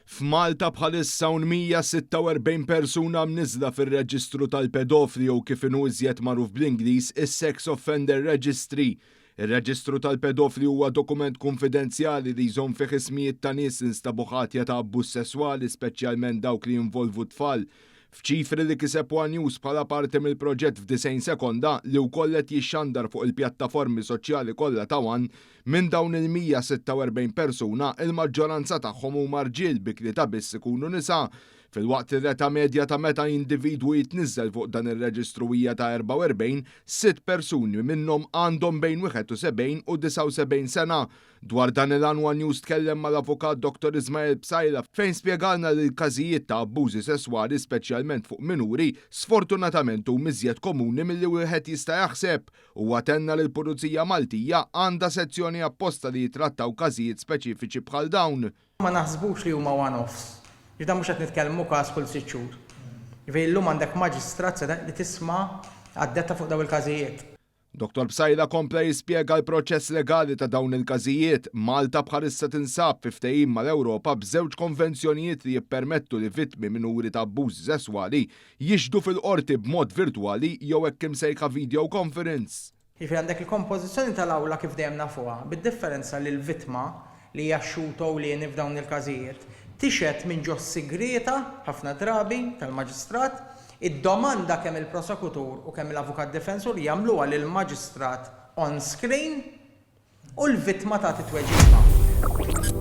F'Malta bħalissa hawn 146 persuna mniżżla fir-reġistru tal-pedofli jew kif inhu iżjed magħruf bl-Ingliż is-Sex Offender Registry. Ir-reġistru tal-pedofli huwa dokument kunfidenzjali li jżomm fih ismijiet ta' nies li nstabu ħatja ta' abbuż sesswali speċjalment dawk li jinvolvu t-tfal. F'ċifri li kiseb one News bħala parti mill-proġett f'disgħin sekonda li wkoll qed jixxandar fuq il-pjattaformi soċjali kollha ta' one, Minn dawn il-146 persuna, il-maġġoranza tagħhom huma rġiel bi tlieta biss ikunu nisa, filwaqt li l-età medja ta' meta individwu jitniżżel fuq dan ir-reġistru hija ta' 44, sitt persuni minnhom għandhom bejn 71 u 79 sena. Dwar dan il-għan one News tkellem mal-Avukat Dottor Ismael Psaila fejn spjegalna li l-każijiet ta' abbużi sesswali speċjalment fuq minuri sfortunatament huma iżjed komuni milli wieħed jista' jaħseb. Huwa tenna li l-Pulizija Maltija għandha sezzjoni apposta li jitrattaw każijiet speċifiċi bħal dawn. Ma naħsbux li huma one-offs. Ġifieri dan mhux qed nitkellmu każ kull sitt xhur. Ġifieri llum għandek maġistrat li tisma' għad-detta fuq dawn il-każijiet. Dottor Psaila kompla jispjega l-proċess legali ta' dawn il-każijiet. Malta bħalissa tinsab fi ftehim mal-Ewropa b'żewġ konvenzjonijiet li jippermettu li vittmi minuri ta' abbużi sesswali Jixhdu fil-qorti b'mod virtwali jew hekk imsejħa video conference. Jiġifieri għandek il-kompożizzjoni tal-awla kif dejjem nafuha, bid-differenza li l-vittma, li hija x-xhud ewlieni f'dawn il-każijiet, tixhed minn ġos-sigrieta, ħafna drabi, tal-maġistrat. Id-domanda kemm il-prosekutur u kemm l-avukat difensur jagħmluha lill-maġistrat on screen u l-vittma tagħti tweġiba.